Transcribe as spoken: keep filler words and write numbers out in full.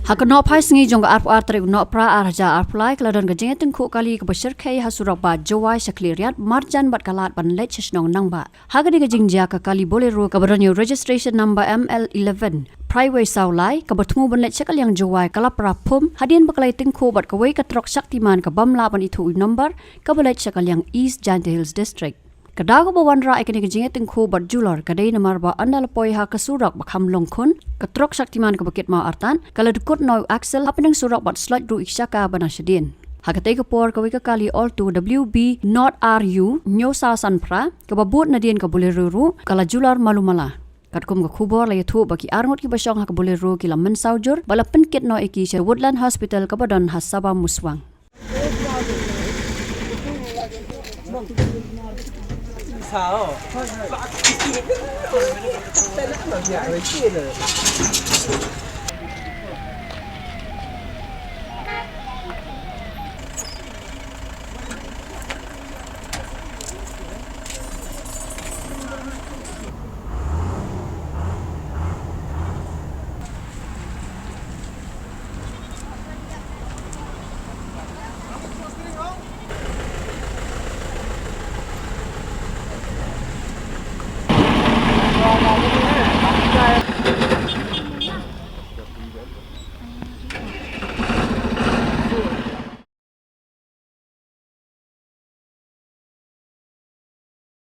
Ha ka nohphai sngi jong ka arphew ar tarik u Nohprah ar hajar arphew lai ka la don ka jingïatyngkhuh kali kaba shyrkhei ha surok bah Jowai sha Khliehriat marjan bad ka lad ban leit sha shnong Nangbah. Ha kane ka jingjia ka kali Bolero kaba don ïa u registration number M L eleven phra wei saw lai kaba thmu ban leit sha ka liang Jowai ka la pra phum hadien ba ka la ïatyngkhuh bad kawei ka trok Shaktiman ka bym lah ban ithuh ïa u number kaba leit sha ka liang East Jaintia Hills District. Ka daw kaba wanrah ïa kane ka jingïatyngkhuh bad julor ka dei namar ba ynda la poi ha ka surok ba kham long khun, ka trok Shaktiman kaba kit maw artat ka la dkut noh ïa u axle hapdeng surok bad sloit ruh ïa ki shaka ba na shadien. Ha katei ka por kawei ka kali Alto W B nought R U hynñiew saw san phra kaba bud nadien ka Bolero ruh ka la julor malu mala. Katkum ka khubor la ïathuh ba ki arngut kiba shong ha ka Bolero ki la mynsaw jur bad la pynkit noh ïa ki sha Woodland Hospital kaba don ha Saba Muswang.